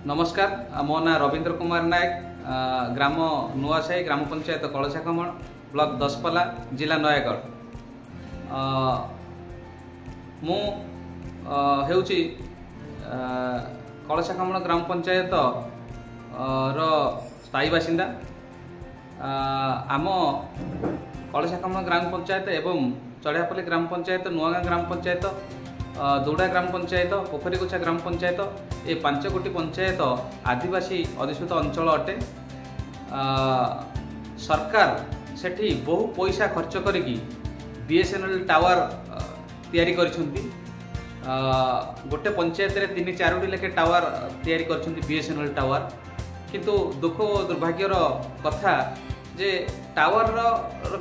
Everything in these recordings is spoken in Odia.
ନମସ୍କାର, ମୋ ନାଁ ରବୀନ୍ଦ୍ର କୁମାର ନାୟକ, ଗ୍ରାମ ନୂଆସାହି, ଗ୍ରାମ ପଞ୍ଚାୟତ କଳସାଖମଣ, ବ୍ଲକ ଦଶପଲ୍ଲା, ଜିଲ୍ଲା ନୟାଗଡ଼। ମୁଁ ହେଉଛି କଳସାଖମଣ ଗ୍ରାମ ପଞ୍ଚାୟତ ର ସ୍ଥାୟୀ ବାସିନ୍ଦା। ଆମ କଳସାଖମଣ ଗ୍ରାମ ପଞ୍ଚାୟତ ଏବଂ ଚଢ଼ିଆପଲ୍ଲୀ ଗ୍ରାମ ପଞ୍ଚାୟତ, ନୂଆଗାଁ ଗ୍ରାମ ପଞ୍ଚାୟତ, ଦୌଡ଼ା ଗ୍ରାମ ପଞ୍ଚାୟତ, ପୋଖରୀଗୋଛା ଗ୍ରାମ ପଞ୍ଚାୟତ, ଏ 5 ଗୋଟି ପଞ୍ଚାୟତ ଆଦିବାସୀ ଅଧ୍ୟୁଷିତ ଅଞ୍ଚଳ ଅଟେ। ସରକାର ସେଠି ବହୁ ପଇସା ଖର୍ଚ୍ଚ କରିକି BSNL tower ତିଆରି କରିଛନ୍ତି। ଗୋଟେ ପଞ୍ଚାୟତରେ 3 4ଟି ଲେଖେ ଟାୱାର ତିଆରି କରିଛନ୍ତି BSNL tower. କିନ୍ତୁ ଦୁଃଖ ଓ ଦୁର୍ଭାଗ୍ୟର କଥା ଯେ ଟାୱାରର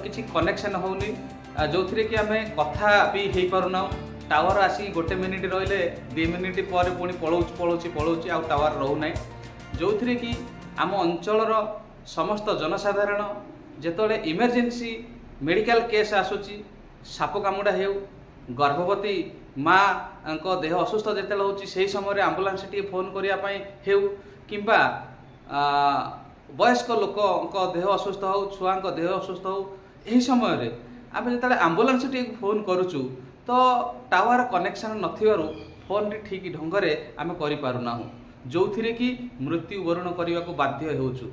କିଛି କନେକ୍ସନ୍ ହେଉନି, ଯେଉଁଥିରେ କି ଆମେ କଥା ବି ହେଇପାରୁନାହୁଁ। ଟାୱାର ଆସିକି 1 ମିନିଟ୍ ରହିଲେ 2 ମିନିଟ୍ ପରେ ପୁଣି ପଳାଉଛି ପଳାଉଛି ପଳାଉଛି, ଆଉ ଟାୱାର ରହୁନାହିଁ। ଯେଉଁଥିରେ କି ଆମ ଅଞ୍ଚଳର ସମସ୍ତ ଜନସାଧାରଣ ଯେତେବେଳେ ଇମର୍ଜେନ୍ସି ମେଡ଼ିକାଲ କେସ୍ ଆସୁଛି, ସାପ କାମୁଡ଼ା ହେଉ, ଗର୍ଭବତୀ ମାଙ୍କ ଦେହ ଅସୁସ୍ଥ ଯେତେବେଳେ ହେଉଛି ସେହି ସମୟରେ ଆମ୍ବୁଲାନ୍ସ ଟିକେ ଫୋନ୍ କରିବା ପାଇଁ ହେଉ, କିମ୍ବା ବୟସ୍କ ଲୋକଙ୍କ ଦେହ ଅସୁସ୍ଥ ହେଉ, ଛୁଆଙ୍କ ଦେହ ଅସୁସ୍ଥ ହେଉ, ଏହି ସମୟରେ ଆମେ ଯେତେବେଳେ ଆମ୍ବୁଲାନ୍ସ ଟିକେ ଫୋନ୍ କରୁଛୁ ତ ଟାୱାର କନେକ୍ସନ୍ ନଥିବାରୁ ଫୋନ୍ଟି ଠିକ୍ ଢଙ୍ଗରେ ଆମେ କରିପାରୁନାହୁଁ, ଯେଉଁଥିରେ କି ମୃତ୍ୟୁବରଣ କରିବାକୁ ବାଧ୍ୟ ହେଉଛୁ।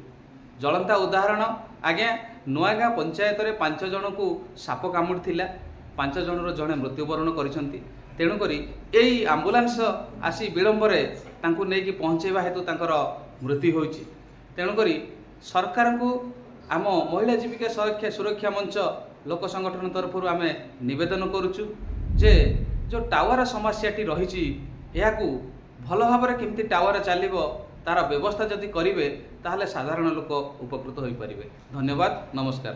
ଜଳନ୍ତା ଉଦାହରଣ ଆଜ୍ଞା, ନୂଆଗାଁ ପଞ୍ଚାୟତରେ 5 ଜଣଙ୍କୁ ସାପ କାମୁଡ଼ିଥିଲା, 5 ଜଣର ଜଣେ ମୃତ୍ୟୁବରଣ କରିଛନ୍ତି। ତେଣୁକରି ଏଇ ଆମ୍ବୁଲାନ୍ସ ଆସି ବିଳମ୍ବରେ ତାଙ୍କୁ ନେଇକି ପହଞ୍ଚାଇବା ହେତୁ ତାଙ୍କର ମୃତ୍ୟୁ ହୋଇଛି। ତେଣୁକରି ସରକାରଙ୍କୁ ଆମ ମହିଳା ଜୀବିକା ସୁରକ୍ଷା ମଞ୍ଚ ଲୋକ ସଂଗଠନ ତରଫରୁ ଆମେ ନିବେଦନ କରୁଛୁ ଯେ ଯେଉଁ ଟାୱାର ସମସ୍ୟାଟି ରହିଛି ଏହାକୁ ଭଲ ଭାବରେ କେମିତି ଟାୱାର ଚାଲିବ ତାର ବ୍ୟବସ୍ଥା ଯଦି କରିବେ ତାହେଲେ ସାଧାରଣ ଲୋକ ଉପକୃତ ହୋଇପାରିବେ। ଧନ୍ୟବାଦ, ନମସ୍କାର।